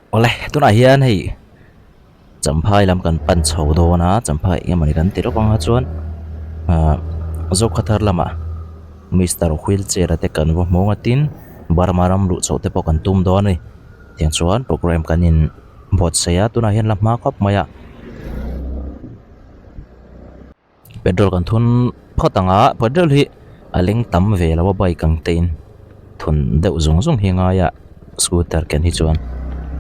Awle tunah hian hei Champhai lam kan pan chho dawn a Champhai eng emawni kan ti lawk ang a chuan ahh Zokhawthar lamah Mister wheelchair a te kan va hmawng a tin Burma ram luh chhoh te pawh kan tum dawn a ni tiang chuan programme kan in buatsaih a tunah hian la hma khawp mai a. Petrol kan thun phawt ang a petrol hi a leng tam ve lo a bike ang te in thun deuh zung zung hi a ngai a scooter ken hi chuan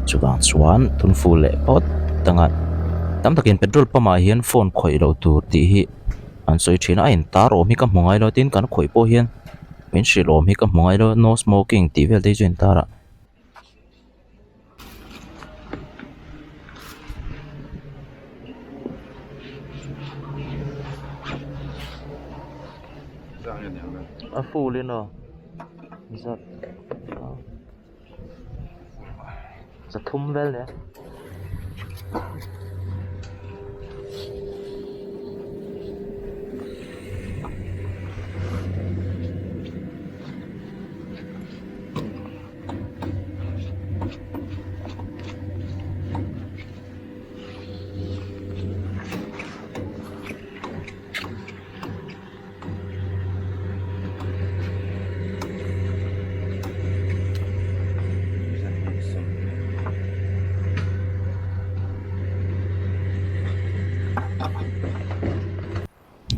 chuvang chuan thun full leh phawt ang a tam takin petrol pump ah hian phone khawih loh tur tih hi an sawi thin a a intar awm hi ka hmu ngai lo tin kan khawih pawh hian min hrilh awm hi ka hmu ngai lo no smoking tih vel te hi chu a intar a. A full in aw zat zathum vel nia.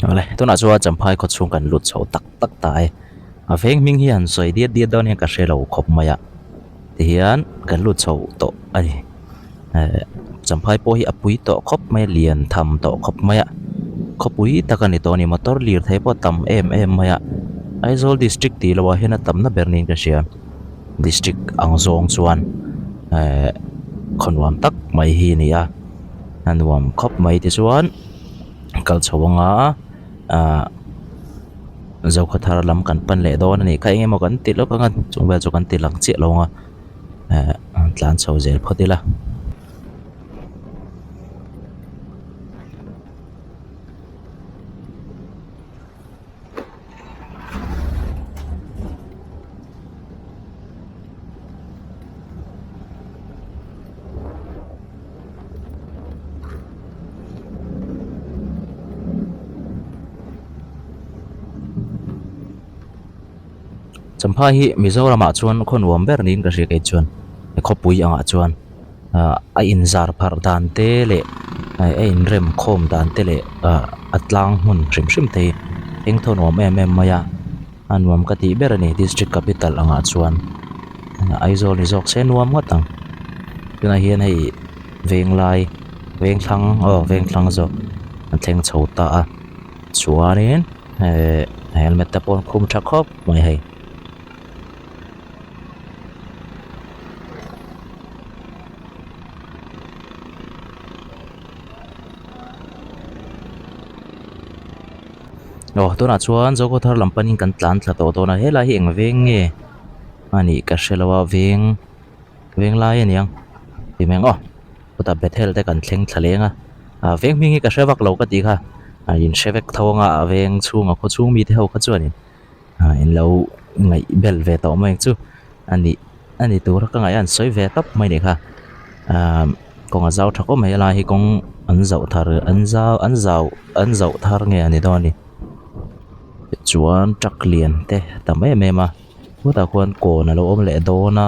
Awle tunah chuan Champhai khaw chhung kan lut chho tak tak ta e a veng hming hi han sawi diat diat dawn hian ka hre lo khawp mai a tihian kan lut chho tawh a ni eh Champhai pawh hi a pui tawh khawp mai a lian tham tawh khawp mai a khawpui tak a ni tawh a ni motor lirthei pawh a tam em em mai a Aizawl district tih loh ah hian a tamna ber niin ka hria district ang zawng chuan eh khaw nuam tak mai hi a ni a a nuam khawp mai tichuan. Kal chho anga ahh Zokhawthar lam kan pan leh dawn a nih kha eng emaw kan ti lawk anga chung vel chu kan ti lang chiah lo ang a ehh tlan chho zel phawt ila. Champhai hi Mizoramah chuan khaw nuam ber niin ka hria kei chuan khawpui angah chuan ah a inzar pharh dan te leh a inrem khawm dan te leh ah a tlang hmun hrim hrim te hi eng thaw nuam em em mai a a nuam ka tih ber a ni district capital angah chuan Aizawl ni zawk se nuam ngawt ang tunah hian hei Venglai Vengthlang aw Vengthlang zawk an thleng chho ta a chuanin ehh helmet te pawh an khum tha khawp mai hei. Aw tunah chuan Zokhawthar lam panin kan tlan thla tawh dawn a helai hi eng veng nge a nih ka hre lo a veng veng lai a niang ti mai ang aw chutah Bethel te kan thleng thla leng a ah veng hming hi ka hre vak lo ka tih kha a in hre vek tho anga a veng chhunga khaw chhung mite ho kha chuanin ah in lo ngaih bel ve tawh mai ang chu a nih a ni tura ka ngaih a an sawi ve tawp mai a nih kha ah kawng a zau tha khawp mai helai hi kawng an zauh thar an zau an zau an zauh thar nge a ni dawn a ni tichuan truck lian te a tam em em a chutah khuan kawn a lo awm leh dawn a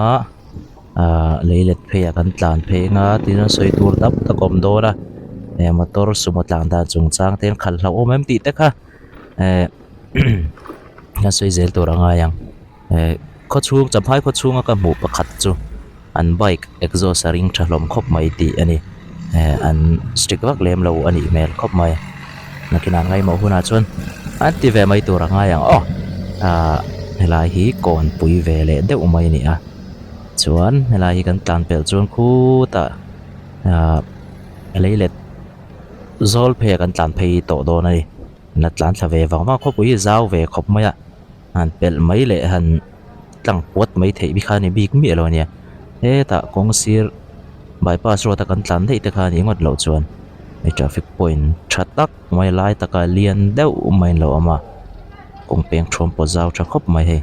ah lei let phei ah kan tlan phei ang a tin a sawi tur tam tak a awm dawn a eh motor sumo tlan dan chungchang te an khalh hlauhawm em tih te kha eh kan sawi zel tur a ngai ang eh khaw chhung champhai khaw chhunga ka hmuh pakhat chu an bike exhaust a ring tha hlawm khawp mai tih a ni eh an strict vak lem lo a nih hmel khawp mai nakinah ngaimawh hunah chuan an ti ve mai tur a ngai ang aw ah helai hi kawnpui ve leh deuh mai a ni a chuan helai hi kan tlan pelh chuan khutah ah lei let zawl phei ah kan tlan phei tawh dawn a ni. La tlan thla ve vang vang khawpui hi zau ve khawp mai a han pelh mai leh han tlang puat mai theih bik kha a ni bik miah lo a nia hetah kawng sir bypass road a kan tlan daih te kha a nih ngawt loh chuan hei traffic point tha tak mai lai taka lian deuh mai an lo awm a kawng peng thuam pawh zau tha khawp mai hei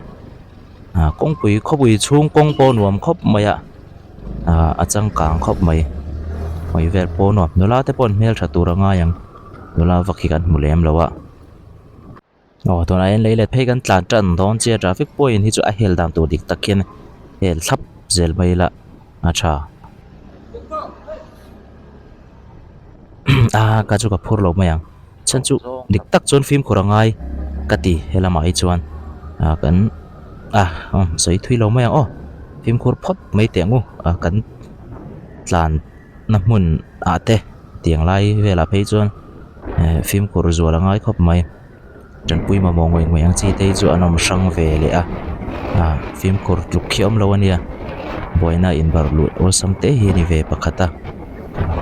ah kawngpui khawpui chhung kawng pawh nuam khawp mai a. Ahh a changkang khawp mai hawi vel pawh nuam nula te pawh an hmeltha tur a ngai ang nula vak hi kan hmu lem lo a aw tunah hian lei let phei kan tlan tan dawn chiah traffic point hi chu a hel dan tur dik tak hian hel thlap zel mai ila a tha ah ka chu ka phur lo mai ang chhan chu dik tak chuan fimkhur a ngai ka ti helamah hi chuan ah kan ah sawi thui lo mai ang aw fimkhur phawt mai teh ang u ah kan tlan na hmun ah te tiang lai velah phei chuan eh fimkhur zual a ngai khawp mai. Tanpui mamawh ngawih ngawih ang chi te hi chu an awm hrang ve leh a ah fimkhur tluk khi a awm lo a nia buaina inbarh luh awlsam te hi a ni ve pakhat a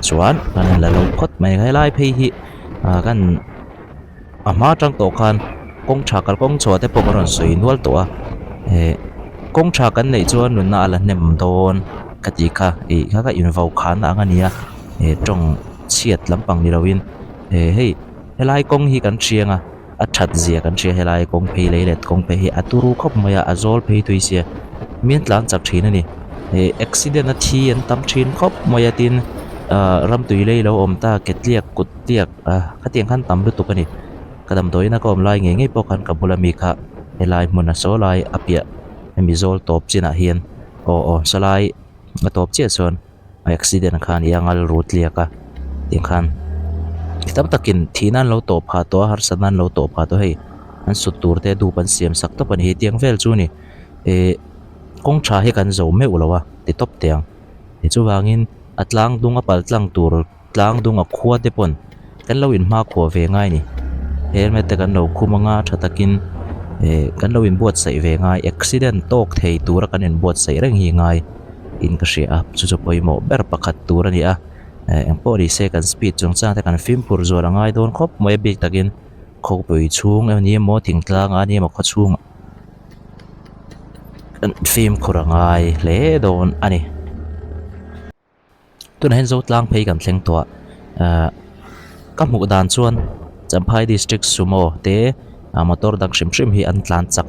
chuan kan in la lo phawt mai a helai phei hi ah kan a hma atang tawh khan kawng tha kalkawng chhuah te pawh ka rawn sawi nual tawh a eh kawng tha kan neih chuan nunna a la hnem dawn ka tih kha ih kha kha invo khanna ang a ni a eh tawng chhiat lampang ni loin eh hei. Helai kawng hi kan hriang a, a that zia kan hria helai kawng phei lei let kawng phei hi a turu khawp mai a, a zawl phei tui sia mian tlan chak thin a ni. Ih accident a thi an tam thin khawp mai a tin ah ramtui lei lo awm ta ke tliak kut tliak ah khatiang khan tam lutuk a ni. Ka damdawiin a ka awm lai ngei ngei pawh khan ka bula mi kha helai hmun a saw lai a piah hemi zawl tawp chinah hian aw aw sawlai a tawp chiah chuan. Accident kha a ni a ngal ru tliak a tiang khan mi tam takin thihna an lo tawh phah tawh a harsatna an lo tawh phah tawh a hei an sut tur te dup an siam sak tawp a ni hi tiang vel chu a ni ihh kawng tha hi kan zo meuh lo a ti tawp teh ang chuvangin a tlang dung a pal tlang tur Tlang dunga khua te pawn kan lo inhmakhua ve ngai a ni. Helmet te kan lo khum anga tha takin eh kan lo inbuatsaih ve ngai accident tawk thei tura kan inbuatsaih reng hi ngai in ka hria a chu chu pawimawh ber pakhat tur a ni a eh engpawh ni se kan speed chungchang te kan fimkhur zual a ngai dawn khawp mai a bik takin khawpui chhung emaw ni emaw thingtlang ah a ni emaw khaw chhungah kan fimkhur a ngai hle dawn a ni. Tunah hian Zotlang phei kan thleng tawh a ahh ka hmuh dan chuan Champhai district sumo te ah motor dang hrim hrim hi an tlan chak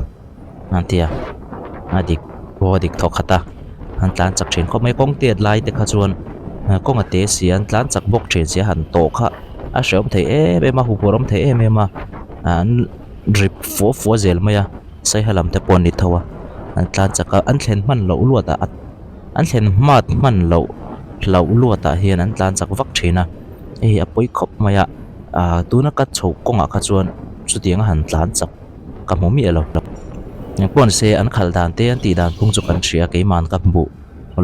an ti a a dik pawh a dik thawk khat a an tlan chak thin khawp mai kawng tiat lai te kha chuan kawng a te si a an tlan chak bawk thin si a han tawh kha a hrehawm thei em em a huphurh awm thei em em a an rip fua fua zel mai a saiha lam te pawh an ni tho a an tlan chak a an thlen hman loh luat ah a. An thlen hmat hman loh hlauh luatah hian an tlan chak vak thin a, hei a pawi khawp mai a, ah tuna ka chho kawngah kha chuan chutiang a han tlan chak ka hmu miah lo. Engpawh ni se an khalh dan te an tih dan phung chu kan hria keiman ka hmuh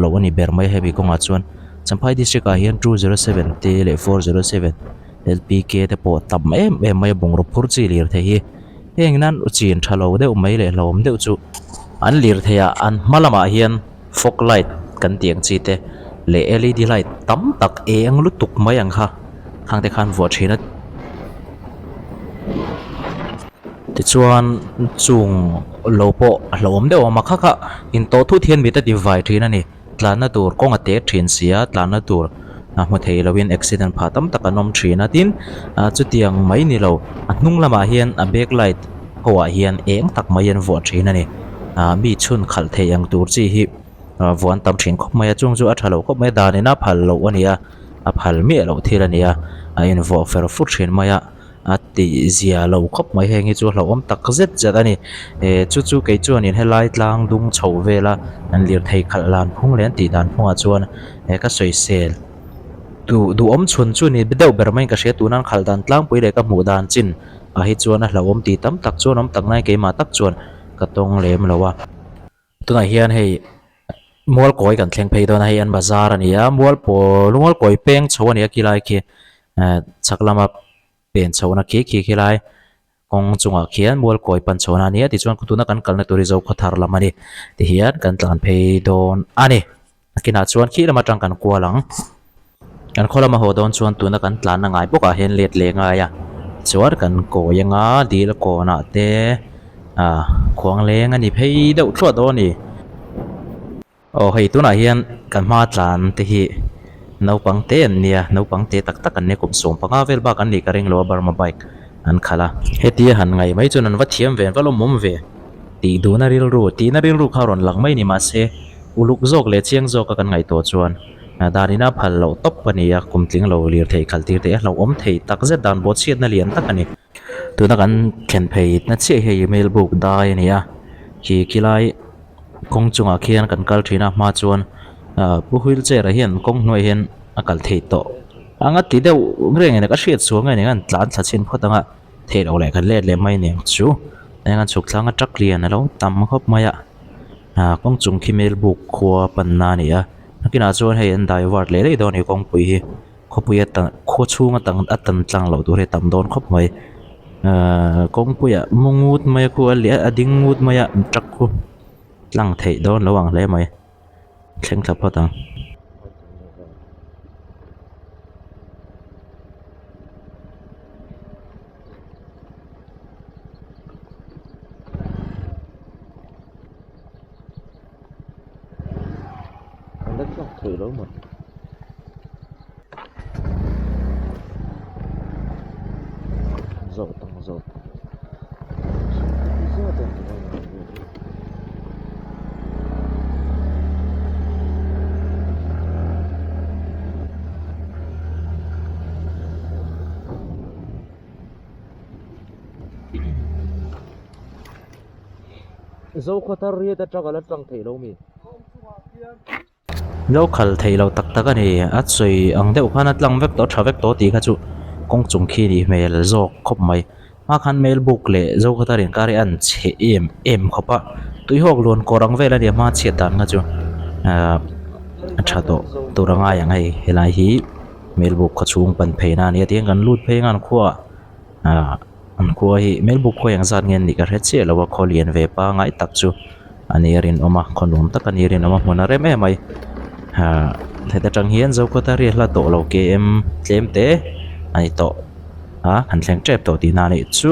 loh a ni ber mai a hemi kawngah chuan Champhai district ah hian 207 te leh 407 L_P_K te pawh tam em em mai a bungraw phur chi lirthei hi heng nan chin tha lo deuh mai leh hlauhawm deuh chu an lirthei ah an hma lamah hian fog light kan tih ang chi te leh L_E_D light tam tak eng lutuk mai ang kha khang te khan vuah thin a tichuan chung lo pawh a hlauhawm deuh a awm a kha kha intawh thut hian mit a ti vai thin a ni. Tlanna tur kawng a tek thin si a, tlanna tur a hmu thei loin accident phah tam tak an awm thin a, tin ah chutiang mai ni lo a hnung lamah hian a back light ho ah hian eng tak mai an vuah thin a ni ah mi chhun khalh thei ang tur chi hi ah vuah an tam thin khawp mai a chung chu a tha lo khawp mai a dan in a phal loh a ni a a phal miah loh thil a ni a a invuah fer fur thin mai a. A tih zia lo khawp mai heng hi chu hlauhawm tak zet zet a ni eh chu chu kei chuanin helai tlang dung chho vela an lirthei khalh lan phung leh an tih dan phungah chuan eh ka sawisel duh duhawm chhun chu ni deuh ber maiin ka hria tuna an khalh dan tlangpui leh ka hmuh dan chin ah hi chuan a hlauhawm tih tam tak chuan awm tak nai keimah tak chuan ka tawng lem lo a. Tunah hian hei Mualkawi kan thleng phei dawn a hei an bazar a ni a Mualpawl Mualkawi peng chho a ni a khilai khi eh chhak lama pen chhohna khi khi khilai kawng chungah khian Mualkawi pan chhohna a ni a tichuan tuna kan kalna tur hi Zokhawthar lam a ni tihian kan tlan phei dawn a ni nakinah chuan khi lam atang kan kual ang. Kan khaw lama haw dawn chuan tuna kan tlanna ngai bawkah hian let leh ngai a chuan kan kawi anga dil kawnah te ah khuang leng a ni phei deuh thluah dawn a ni. Aw hei tunah hian kan hma tlan te hi naupang te an nia naupang te tak tak an nia kum 15 vel bak an nih ka ring lo a Burma bike an khalh a. Hetia han ngaih mai chuan an va thiam ve an va lawmawm ve tih duhna rilru tihna rilru kha a rawn lang mai a ni mahse. Uluk zawk leh chiang zawka kan ngaihtuah chuan dan ina phal loh tawp a ni a, kum tling lo lirthei khalh tir te a hlauhawm thei tak zet dan bawhchhiatna lian tak a ni. Tuna kan thlen phei na chiah hi hei Melbuk dai a ni a, khi khilai kawng chungah khian kan kal thin a hma chuan ah pu wheelchair ah hian kawng hnuaiah hian a kal thei tawh ang a ti deuh reng a ni ka hriat chhuah nge ni ang tlan thla chhin phawt ang a theih loh leh kan let leh mai aniang chu eng an chhuk thlanga truck lian a lo tam khawp mai a ah kawng chung khi Melbuk khua panna a ni a nakinah chuan hei an divert leh daih dawn a ni kawngpui hi. Khawpui a tan khaw chhung a tang a tan tlang loh tur hi a tam dawn khawp mai ahh kawngpuiah mu ngut mai a khu a leh a ding ngut mai a truck khu tlang theih dawn lo ang hle mai thleng thla phawt ang. Zokhawthar riat atang a la tlang theih lo mi? Lo khal thei lo tak tak a ni. A sawi ang deuh khan a tlang vek tawh a tha vek tawh tih kha chu kawng chung khi nih hmel zawk khawp mai. Hma khan Melbuk leh Zokhawthar inkar hi a an chhe em em khawp a, tuihawk luan kawr ang vel a ni a hma chhiat dan kha chu ahh a tha tawh tur a ngai ang hei helai hi Melbuk khaw chhung pan phei na a ni a tihian kan lut phei ang a an khuaah ahh. An khua hi Melbuk khua engzat nge an nih ka hre chiah lo a khaw lian ve pangai tak chu a ni a rinawm a khaw nuam tak a ni a rinawm a hmun a rem em mai ahh heta tang hian Zokhawta ri a hla tawh lo km tlem te a ni tawh a kan thleng tep tawh tihna a nih chu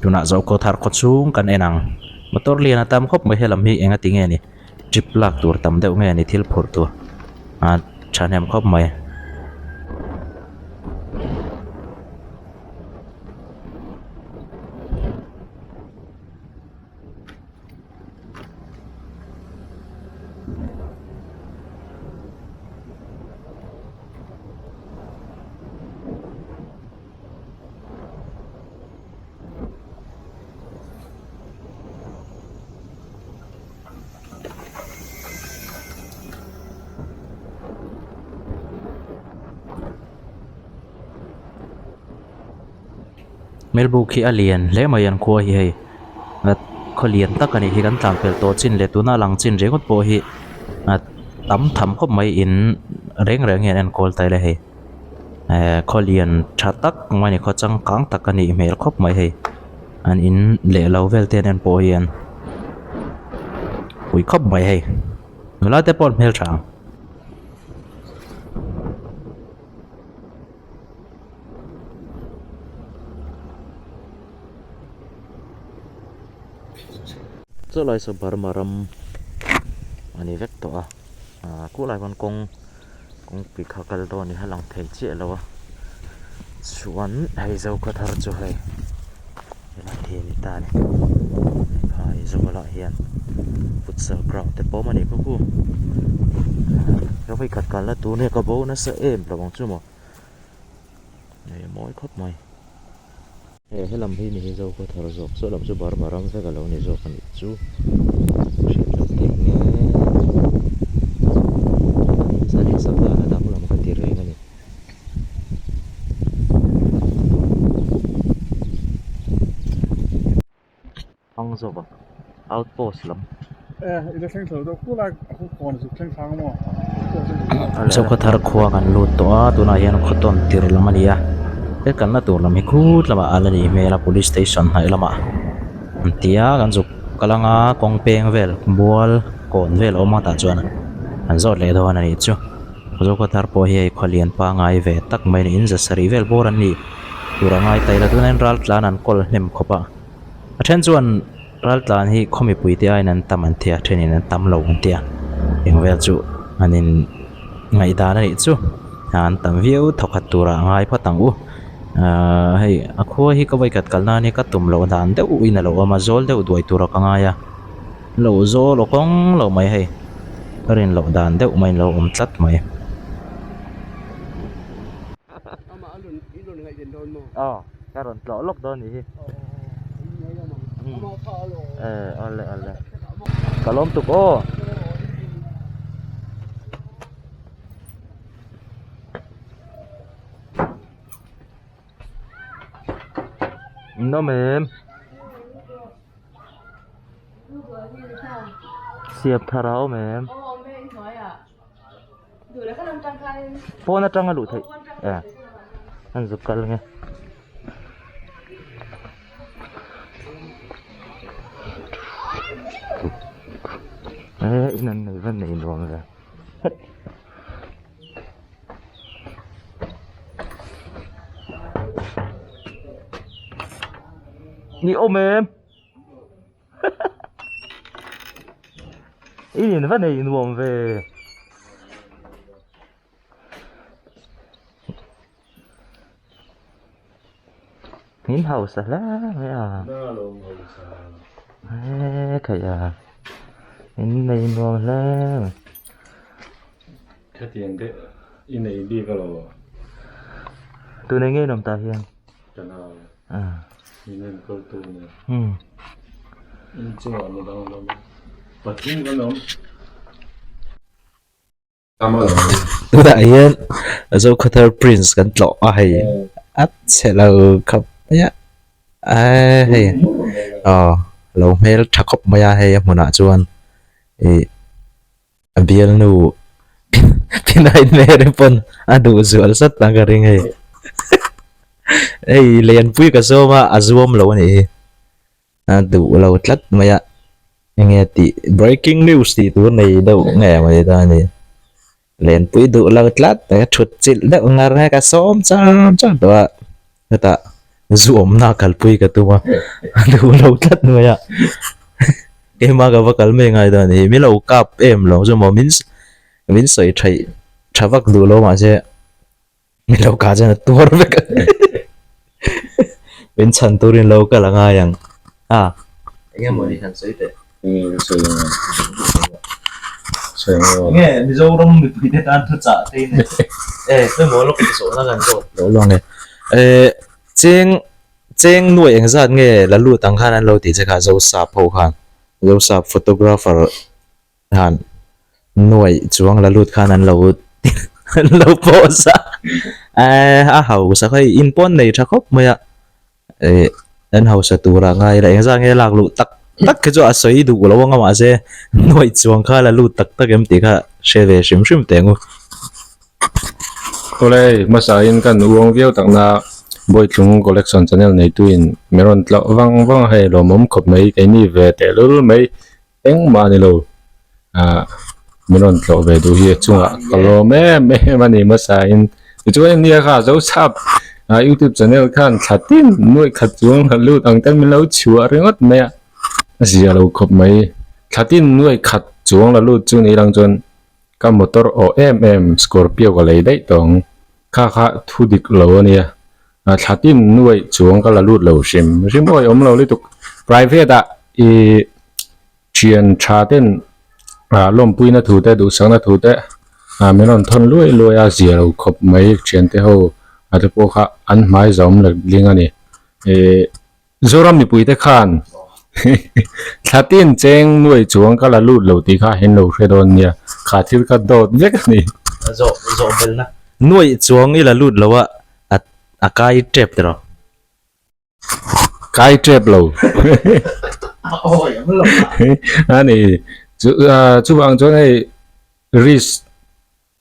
tunah Zokhawthar khaw chhung kan en ang motor lian a tam khawp mai helam hi enga ti nge ni trip lak tur tam deuh nge ni thil phurh tur a thahnem khawp mai. Melbuk hi a lian hle mai an khua hi hei khaw lian tak a nih hi kan tlan pel tawh chin leh tuna lang chin ringawt pawh hi a tam tham khawp mai in reng reng hian enkawl ta ila hei eh khaw lian tha tak mai a ni khaw changkang tak a nih hmel khawp mai hei an in leh lo vel te an en pawh hian pui khawp mai hei nula te pawh an hmeltha ang. Chaw lai saw Burma ram a ni vek tawh a ah khulai khawn kawng kawngpui kha kal dawn a ni a lang thei chiah lo a chuan hei Zokhawthar chu hei helai hi a ni ta a ni phai zawlah hian futsal ground te pawh awm a ni khaw ku ka vawikhat kalna tur nia ka bo nasa em lo ang chu maw hei a mawi khawp mai. He helam hi ni hi Zokhawthar zawk saw lam chu Burma ram vek a lo ni zawk a nih chu hriat loh theih nge an in sak dan a danglam ka ti reng a ni. Hmang zawk a outpost lam. Zokhawthar khua kan lut tawh a tunah hian khaw tawn tir lam a ni a he kalna tur lam hi khut lamah a la nih hmel a police station hnaih lamah an ti a kan zuk kal anga kawng peng vel mual kawn vel a awm a tah chuan an zawt leh dawn a nih chu Zokhawthar pawh hi hei khaw lian pangai ve tak mai a ni in za sarih vel bawr an ni tur a ngai ta ila tunah hian ral tlan an kawl hnem khawp a. A then chuan raltlan hi khaw mipui te aiin an tam an ti a thenin an tam lo an ti a eng vel chu an in ngaihdan a nih chu an tam viau thawkhat turah a ngai phawt ang u ahh hei a khua hi ka vawikhat kal nan hi ka tum loh dan deuhin a lo awm a zawl deuh duai turah ka ngai a. Lo zawl aw kawng lo mai hei ka rin loh dan deuh mai in lo awm tlat mai. Aw ka rawn tlawh lawk dawn nih hi. Eh awle awle ka lawm tuk aw. Nawm em. Siam thar a awm em? Pawn atanga luh theih eh an zuk kal nge. Eh in an nei va nei nuam ve. Ni awm em? I in va nei nuam ve. In hausa hle mai a. He theih a. In nei nuam hle mai. Khatiang te i nei bik alo. Tunah nge nuam tah hian. Ka nau. Min enkawl tu nia. In chungah mi dang an awm a. Pathum kan awm. Tunah hian Zokhawthar Prince kan tlawh a hei a chhe lo khawp mai a eee hei aw lo hmel tha khawp mai a hei a hmunah chuan ih A bialnu Nightmare pawn a duh zual zat ang ka ring hei. Hei lianpui ka zawm a, a zuam lo a nih hi. A duh lo tlat mai a, enge tih breaking news tih tur nei deuh nge mai ta a ni. Lianpui duh lo tlat a thut chilh deuh ngar a ka sawm char char tawh a, hetah zu awmna kalpui ka tum a, a duh lo tlat mai a. Keimah ka va kal mai ngai dawn a ni. Min lo kap em lo chu maw min min sawi theih tha vak duh lo mahse min lo kah chuan a tuar vek a min chhan turin lo kal a ngai ang a eng emaw ni han sawi teh. Enge ka sawi ang sawi ang Enge Mizoram mipui te tan thuchah te in e emaw lawk zawhna kan zawt lo lo ang e. Cheng Cheng nuai engzat nge la lut ang khan an lo tih che kha Zosap ho khan Zosap photographer khan nuai chuang la lut khan an lo an lo post a eh a hausa kha hei in pawn nei tha khawp mai a eh an hausa turah ngai ila engzat nge lak luh tak tak khi chu a sawi duh lo ang a mahse nuai chuang kha la lut tak tak em tih kha hre ve hrim hrim teh ang u. Khawlai hmasa in kan uang viau takna Bawitlung Collection channel neituin min rawn tlauh vang vang a, hei lawmawm khawp mai keini ve tehlul mai engmah a ni lo ah min rawn tlauh ve duh hi a chungah ka lawm em em a ni hmasa in tichuan nia kha Zosap ah youtube channel khan thla tin nuaih khat chuang a lut ang ten min lo chhuah ringawt mai a a zia lo khawp mai thla tin nuaih khat chuang la lut chu ni lang chuan. Ka motor awh em em Scorpio ka lei daih tawh ang. Kha kha thu dik lo a nia. Thla tin nuaih chuang ka la lut lo hrim hrim awi awm lo lutuk. Private ah i thian tha ten lawmpuina thu te duhsakna thu te min rawn thawn luai luai a zia lo khawp mai thian te ho a te pawh kha an hmai zawm lek ling a ni. Zoram mipuite khan thla tin cheng nuai chuang ka la lut lo tih kha hen lo hre dawn nia, kha thil kha dawt vek a ni. Zawh zawh belna nuai chuang i la lut lo a, a kai tep tiraw? Kai tep lo. A ni, chuvang chuan hei risk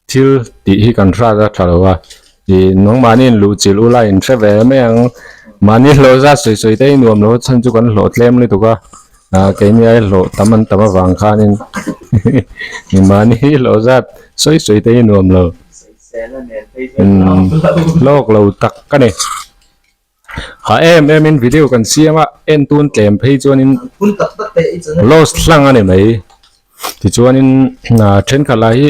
Thil tih hi kan hrat a tha lo a, ih nangmahni in luh chilh ula in hre ve mai ang, mahni hlawh zat sawi sawi te hi nuam lo chhan chu kan hlawh tlem lutuk a, ah keini ai hlawh tam an tam avang khanin mahni hlawh zat sawi sawi te hi nuam lo, hlawk lo tak a ni. Ha em em in video kan siam a, en tun tlem phei chuanin lost hlang a ni mai. Tichuanin thenkhat lah hi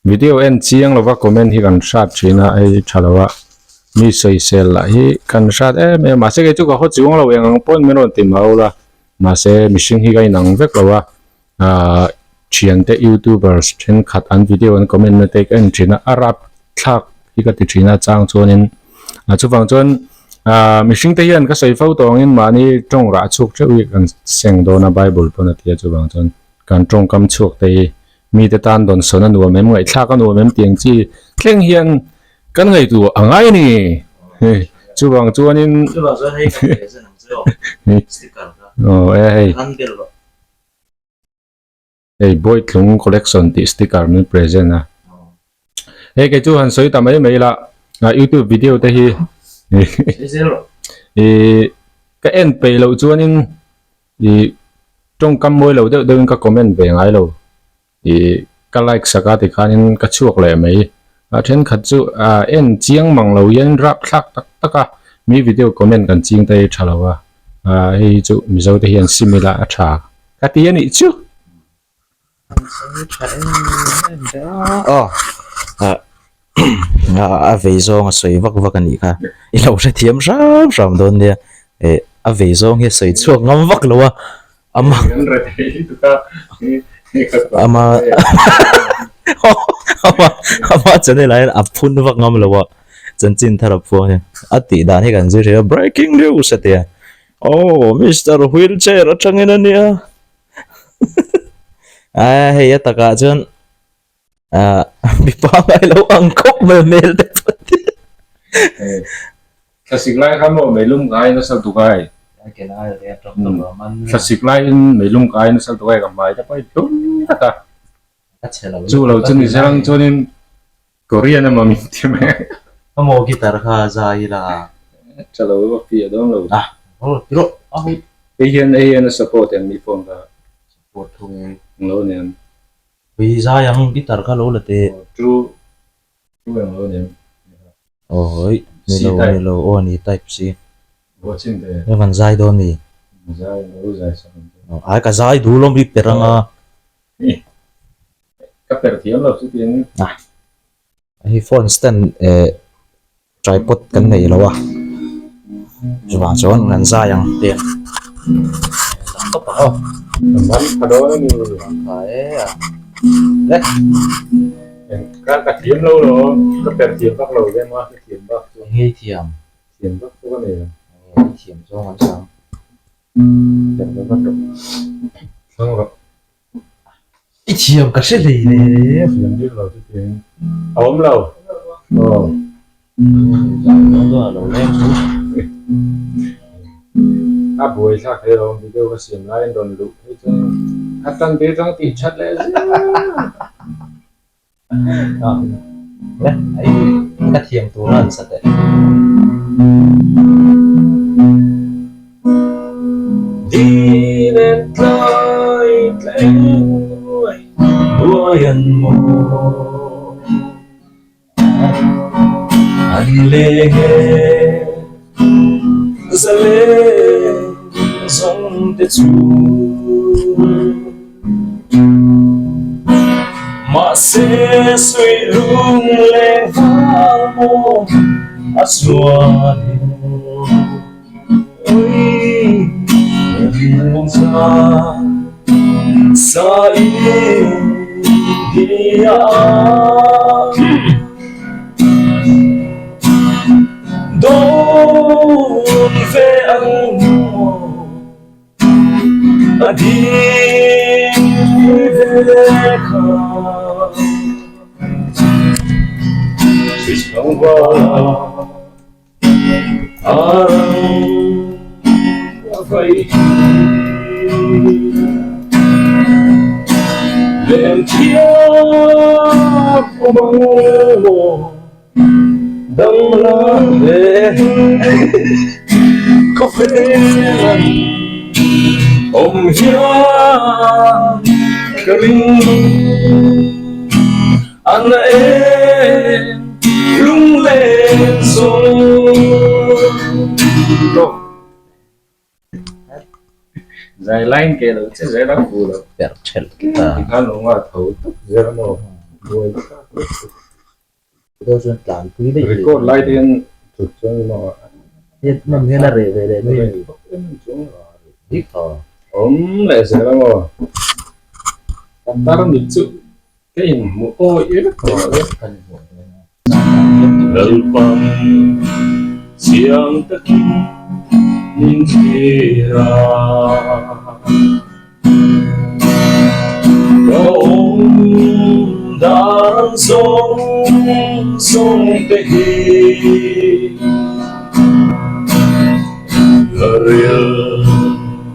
video en chiang lova comment hi kan hrat thin a, hei tha lo a, mi sawisel lah hi kan hrat em em a, mahse kei chu ka haw chuang lo eng ang pawn min rawn ti mau la. Mahse mihring hi ka inang vek lo a, ahh thiante youtubers thenkhat an video an comment na te ka en thin a, a rap thlak hi ka ti thin a chang chuanin ah chuvang chuan ah mihring te hian ka sawi fo tawh angin mahni tawng rah chhuak theuh hi kan seng dawn a bible pawn a ti a chuvang chuan kan tawngkam chhuak te hi mite tan dawnsawn a nuam em ngaihthlak a nuam em tih ang chi thleng hian kan ngaihtuah a ngai a ni hei chuvang chuanin Chuvang chuan hei kan present ang che aw sticker kha aw e hei han bel rawh. Hei Bawitlung collection tih sticker min present a hei kei chu han sawi ta mai mai la ah youtube video te hi ih ka en peih loh chuanin ih tawngkam mawi lo deuh deuhin ka comment ve ngai lo ih ka like sak a tikhanin ka chhuak leh mai a thenkhat chu ah en chiang mang lo hian rapthlak tak tak a mi video comment kan ching te hi tha lo a ah hei hi chu mizo te hian sim ila a tha ka ti a nih chu. Aw a vei zawng a sawi vak vak a nih kha i lo hrethiam hram hram dawn nia eh a vei zawng hi a sawi chhuak ngam vak lo a ama ama ama ama channel ah hian a phun vak ngam lo a chanchin thar a phuang hian a tih dan hi kan zir thei a breaking news a tia aw mister wheelchair atangin a nia a hei a takah chuan ah mi pangngai lo ang khawp mai hmel te pawh te Thlasik lai kha maw meilum kai nasa tuk ai thlasik laiin meilum kai nasa tuk ai ka hmai te pawh i hlum tak a chu lo chu ni zirang chuanin Korean emaw min ti mai a maw guitar kha zai ila tha lo a fi a dawn lo a rawh a hei hian hei hian a support em mi phone kha support thung lo nen Ui zai ang guitar kha lo la teh. True true ang lo nen. Awi ni lo ni lo aw ni type C. Watching te. Ka van zai dawn mi. Zai lo zai sak ang che. Ai ka zai duh lawm i per anga. Ka per thiam lo chutin. Ah. Hei phone stand eh tripod kan nei lo a chuvang chuan kan zai ang te tawp ang aw man tha dawn a ni tha e a le ka ka thiam lo lo ka per thiam vak lo lem a ka thiam vak chu ngei thiam thiam vak chu ka nei lo ngei thiam zawng an sang per ve vat rawh thlang rawh I thiam ka hre hlei le. Thiam bik lo chu tiin a awm lo. Aw. Zai dawn dawn a lo leng chu. A buai thlak thei lo video ka siam laiin rawn luh phei chuan a tan tir tang tih that leh zel. Ka thiam tur a an sa teh. Dinen tlai tleng ruai ruai an maw an leng e zaleng zawng te chu mahse sui lung leng vang maw a chuan in ui lung za sa in dia Dawn ve ang maw a ding ve kha Chhangvala a rang a vai hi Lem thiam awm ang maw Dam la hle khawvel awm hian ka ring a na em lunglen zawng. Zai line ke lo che zai lam fu lo. Per thelh ta. Tikhan lo nga tho tak zel maw buai tak. Deuh chuan tlan pui daih thei. Record lai te hian thut chuan maw. Hei hman hian a reh ve leh mai a ni. Dik tha. Awm leh zel ang aw. Ka tarmit chu ka inhmuh awih vek tawh lo. Lalpang chiang takin min thlir a. Ka awm dan zawng zawng te hi La ril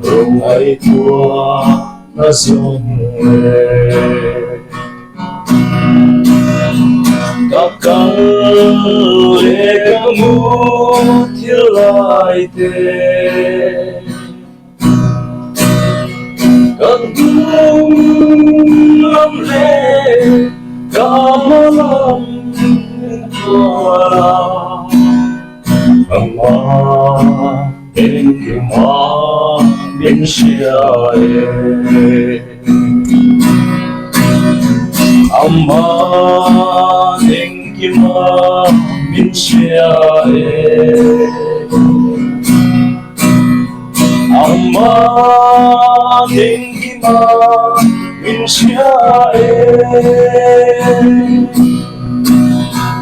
rawng ngaihtuah na zawng le. Ka kal leh ka mu thil lai te. Ka tum lam leh ka hma lam tuar a, ka hma engkim a min hria e. Ama engkim a min hria e. Amma engkima min hria e.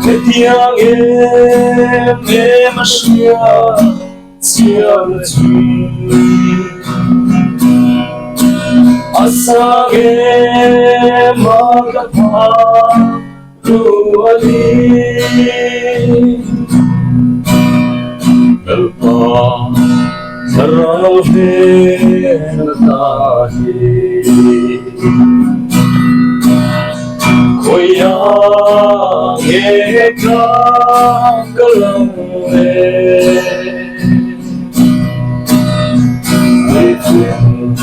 Hetiang em em a hria chiang chu. A sang em a ka pha ruali. Lalpa thlarau hnen ata hi Khawiah nge ka kal ang le Puitling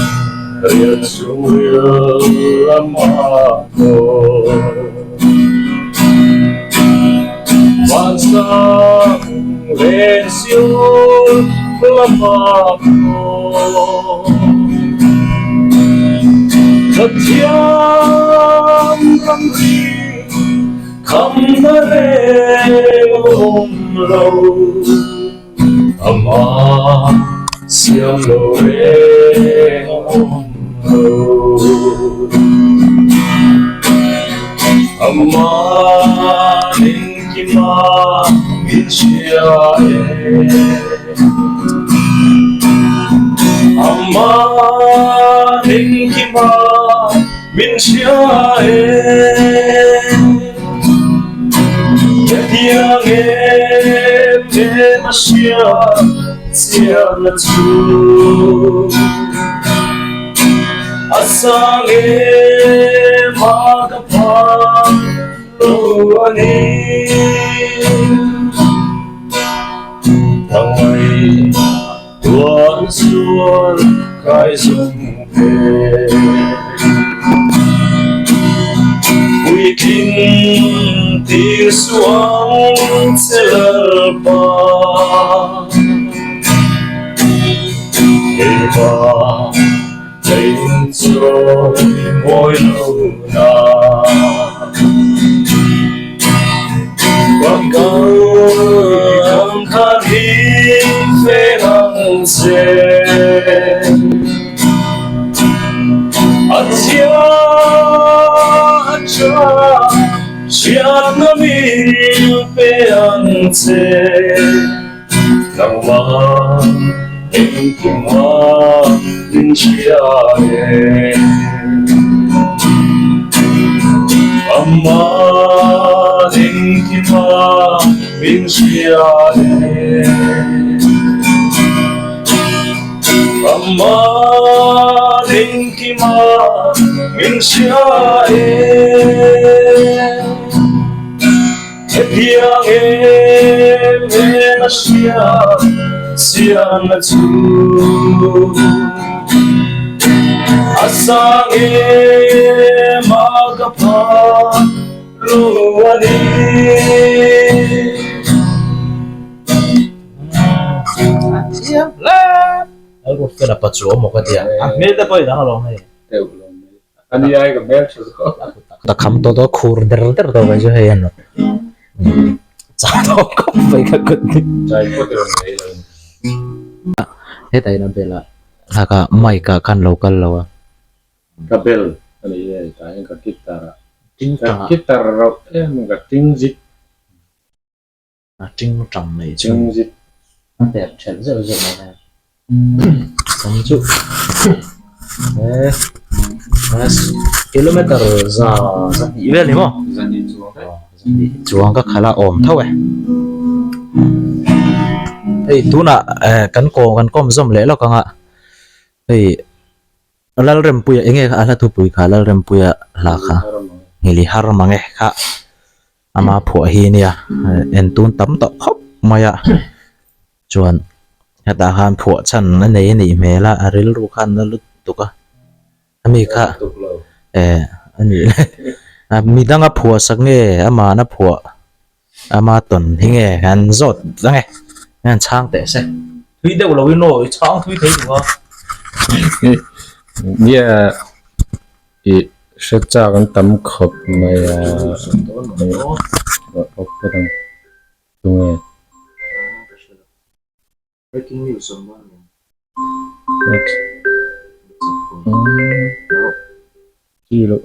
riat chhungril lamah pawh Vansang leh Zion lamah pawh Pathian ramri khamna reng awm lo. Ama siam lo reng awm lo. Ama engkima min hria e. Ama engkima min hria e. Hetiang em em a hria chiahna chu a sang em a ka phak lo a ni. Ka ngaihtuah chuan kai zawng ve. Puitling tir suang che Lalpa Keima lei chawi mawi lo na Ka kal ang khan hi fe ang che. A chiah a tha hriatna mil pe ang che. Nangmah engkima min hria e. Amah engkima min hria e. Amah engkima min hria e. Hetiang em em a hria chiahna chu a sang em a ka pha lo a ni. Ani ai ka hmel tha zawk. Ta kham tawh tawh khur der der tawh mai chu hei an chau tawh khawp mai ka kut ni. Chai pawh te rawn nei lo. Hetah hian a bel a. Thlalak ah mic ah khan lo kal lo a. Ka bell a ni e tah hian ka guitar ah ka guitar rauh em ka ting zit. A ting tang mai chu. Ting zit. A per thelh zeuh zeuh mai a. Kan chu he kilometer za zahnih vel ni maw? Zahnih chuang daih. Zahnih chuang ka khalh a awm tho e. Hei tunah kan kawm kan kawm zawm leh lawk ang a hei Lalrempuia eng nge a hla thupui kha Lalrempuia hla kha Nghili har mang e kha ama phuah hi nia en tun tam tawh khawp mai a chuan hetah khan phuah chhan a nei a nih hmel a a rilru khan na lut tuk a ami kha eh a nih le a midanga phuah sak nge amahna phuah ama tawn hi nge an zawt ang e an chhang teh se thui deuh lo in aw i chhang thui thei duh a. Nia ih hre chak an tam khawp mai a tunge. Breaking news awm dawn nen. Chi loh.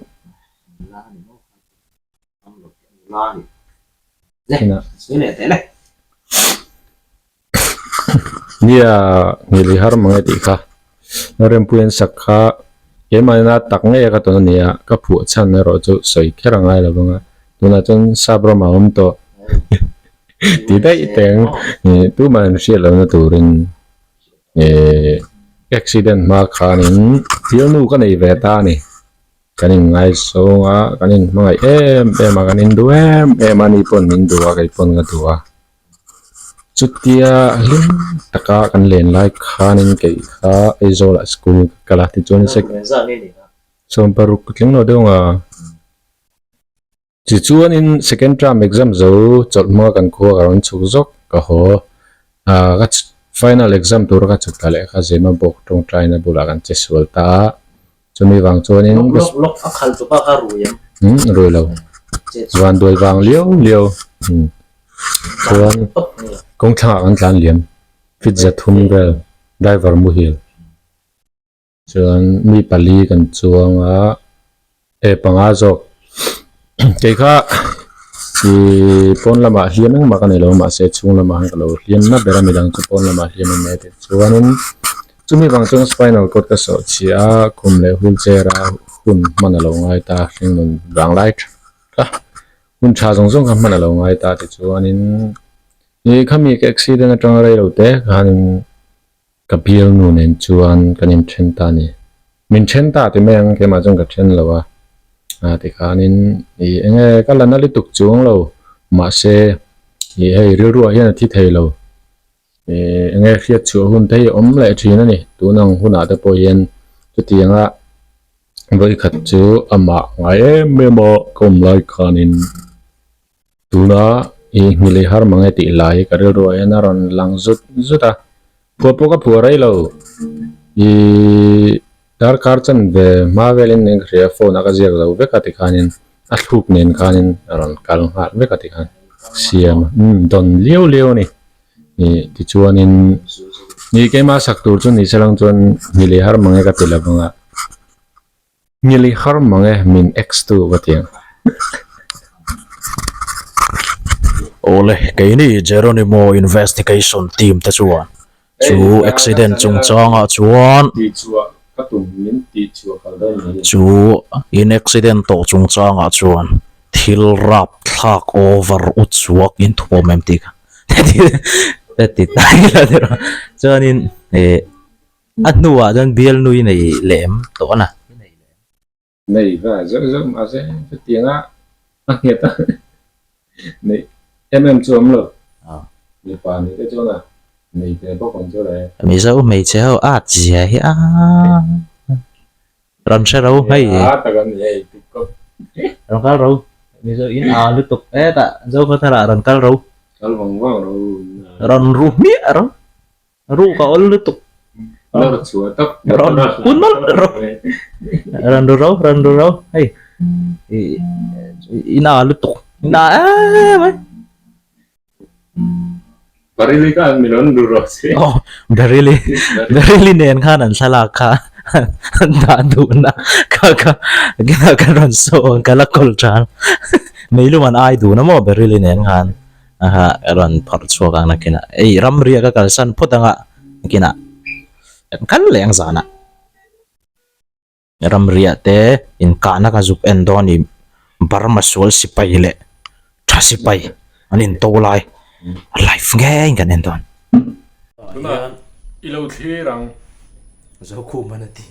Nia ngili har mang e tih kha Rempuian sak kha keimahna tak ngei a ka tawn a ni a ka phuah chhan erawh chu sawi kher a ngai lo vang a tunah chuan sap ramah a awm tawh. Ti daih teng ih tumah an hriat lohna turin ih accident hma khanin thilnu ka nei ve ta a ni kan inngaizawng a kan inhmangaih em em a kan induh em em a ni pawn min duh a kei pawn ka duh a chutia hlim taka kan len lai khanin kei kha Aizawl ah school ka kal a tichuan sawmparuk tling lo deuh ang a. Tichuanin second term exam zo chawlh hma kan khua ka rawn chhuk zawk ka haw a ka final exam tura ka chhuk ta leh kha Zema bawk tawngtaina bulah kan che sual ta a chumi vang chuanin Lawk lawk lawk a khal tu pa kha rui em? Umm rui lo van duai vang liau liau umm chuan kawng thlangah kan tlan liam fit za thum vel driver muhil. Chuan mi pali kan chuang a e panga zawk kei kha ihh pawn lamah hliam engmah ka nei lo mahse chhung lamah khan ka lo hliam na ber a midang chu pawn lamah hliam an nei a tih chuanin chumi vang chuan spinal cord ka sawh chhiah a khum leh wheelchair a hun hman a lo ngai ta hringnun vang lai tha hun tha zawng zawng kha hman a lo ngai ta tichuanin ih khami ka accident atanga rei lo te khanin. Ka bialnu nen chuan kan inthen ta a ni. Min then ta ti mai ang, keimah chuan ka then lo a. A tikhanin ih eng nge ka la na lutuk chuang lo, mahse ih hei rilruah hian a thi thei lo. Ih eng nge hriat chhuah hun te hi a awm leh thin a ni. Tun ang hunah te pawh hian chutianga vawikhat chu amah ngai em em a ka awm lai khanin Tuna i nghilh har mang e tih lai ka rilruah hian a rawn lang zut zut a, phuah pawh ka phuah rei lo. I darkar chan ve hma velin eng ka hria phone ah ka ziak zo vek a tikhanin a thluk nen khanin a rawn kal nghal vek a tikhan siam a umm dawn liau liau a ni. Ih tichuanin ni keimah sak tur chu ni se lang chuan nghilh har mang e ka ti lo vang a. Ngili har mang e min ex tu va ti ang. Awle, keini Jeronimo Investigation Team te chuan chu accident chungchangah chuan chu in accident tawh chungchangah chuan thil rapthlak over u chhuak in thuawm em tih kha ti ta ila chuanin ih A hnuah chuan bialnui nei lem tawh a na. Nei va zeuh zeuh mahse chutianga a nghet a neih em em chu awm lo. Mipa nih te chuan a nei ve bawk ang chu le. Mizo hmeichhe ho at zia hi a rawn hre ro hmei. A tak a ni hei tik kawp. Rawn kal ro. Mizo in a lutuk hetah Zokhawthar ah rawn kal ro. Kal vang vang ro. Rawn ru hmiah ro. Ru ka awl lutuk. Lawr chhuah tak. Rawn hun mawlh rawh. Rawn ru ro, rawn ru ro. Hei. I na lutuk. I na em ai. Baryli khan min rawn ru rawh se. Aw, Baryli, Baryli nen khan an thlalak kha an dah duhna kha kha ka rawn sawn ka la kawl than. Meilum an ai dun a maw Baryli nen khan aha ka rawn phawrh chhuak ang nakinah. Ei ramria ka kalsan phawt anga nakinah kan kal leh ang zanah. Ramriah te inkahna ka zuk en dawn i Burma sual sipai leh tha sipai an into lai live ngei kan en dawn. Tunah i lo thlir ang. Zokhum an a ti.